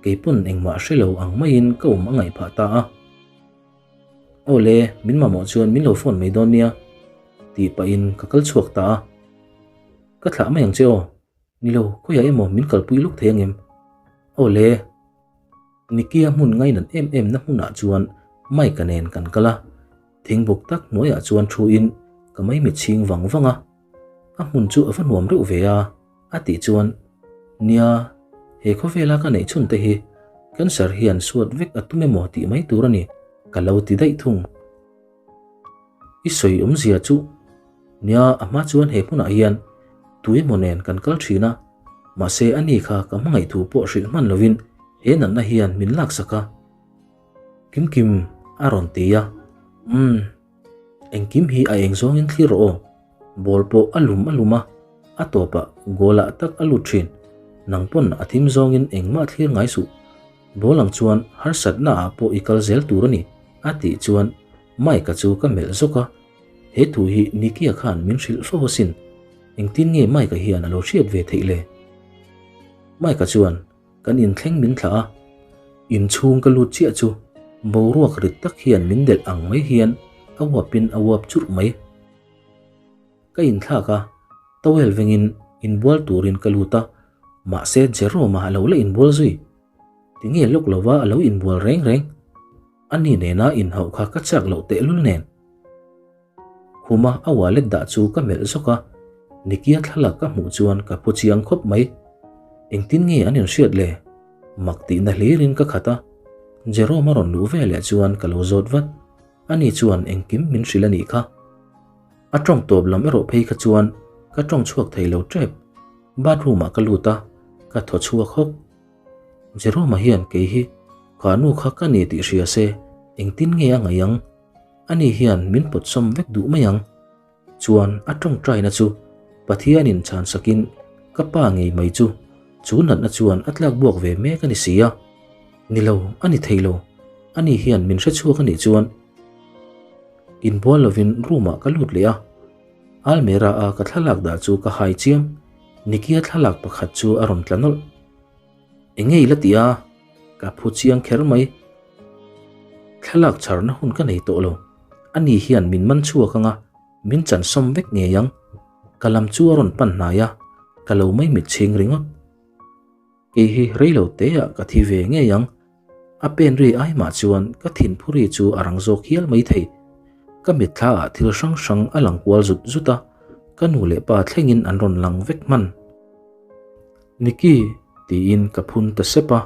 kei pawn engmah hre lo ang maiin ka awm a ngaih phah ta a. Aw le, min mamawh chuan min lo phone mai dawn nia, tih pahin ka kal chhuak ta a. Ka thlah mai ang che aw. Ni lo, khawiah emaw min kalpui lawk thei angem? Aw le, Nikia hmun ngainat em em na hmunah chuan Mike-a nen kan kal a, thingbuk tak hnuaiah chuan thuin ka maimit chhing vang vang a. A hmun chu a va nuam reuh ve a, a tih chuan, Nia, he khawvela ka neih chhun te hi cancer hian suat vek a tum emaw tih mai tur a ni, ka lo ti daih thung. I sawi awmzia chu nia a hma chuan he hmunah hian tuemaw nen kan kal thin a, mahse ani kha ka hmangaih thu pawh hrilh hman lovin he natna hian min laksak a. Kimkim a rawn ti a, Umm, engkim hi a eng zawngin thlir rawh aw, ball pawh a lum a lum a, a tawpah goal ah tak a lut thin, nang pawn a thim zawngin engmah thlir ngai suh, ball ang chuan harsatna ah pawh i kal zel tur a ni a tih chuan Mike-a chu ka melh zawk a, he thu hi Nicky-a khan min hrilh fo asin, engtin nge Mike-a hian a lo hriat ve theih le? Mike-a chuan kan inthleng min thlah a, inchhung ka lut chiah chu boruak rit tak hian min delh ang mai hian a uapin a uap churh mai. Ka inthlak a, towel vengin inbual turin ka lut a, mahse Jerome-a a lo la inbual zui. Tinge lawk lova a lo inbual reng reng? A ni nena inhauh kha ka chak loh tehlul nen. Khuma a wallet dah chu ka melh zawk a, Nikia thlalak ka hmuh chuan ka phu chiang khawp mai. Engtin nge an inhriat le? Mak tihna hlirin ka khat a, Jerome a rawn luh ve leh chuan ka lo zawt vat. Ani chuan engkim min hrilh a nih kha. A tawng tawp lam erawh phei kha chuan ka tawng chhuak thei lo tep. Bathroom ah ka lut a, ka thaw chhuak hawk. Jerome-a hian kei hi ka nu kha ka ni tih hria se engtin nge a ngaih ang? Ani hian min pawtsawm vek duh mai ang. Chuan a tawngtaina chu Pathianin chhan sakin ka pa ngei mai chu chu natna chuan a tlak buak ve mek a ni si a. Ni lo, a ni thei lo. Ani hian min hre chhuak a nih chuan inbual lovin room ah ka lut leh a. Almera a ka thlalak dah chu ka hai chiam. Nikia thlalak pakhat chu a rawn tla nawlh. Enge i la ti a? Ka phu chiang kher mai. Thlalak chharna hun ka nei tawh lo. Ani hian min man chhuak anga min chan sawm vek ngei ang. Ka lam chu a rawn pan hnai a, ka lo mai mit chhing ringawt. Kei hi rei lo te ah ka thi ve ngei ang. A pen ri ai mah chuan ka thinphu ri chu a rang zawk hial mai thei. Ka mitthla ah thil hrang hrang a lang kual zut zut a, ka nu leh pa thlengin an rawn lang vek hman. Nikki, tiin ka phun ta sep a.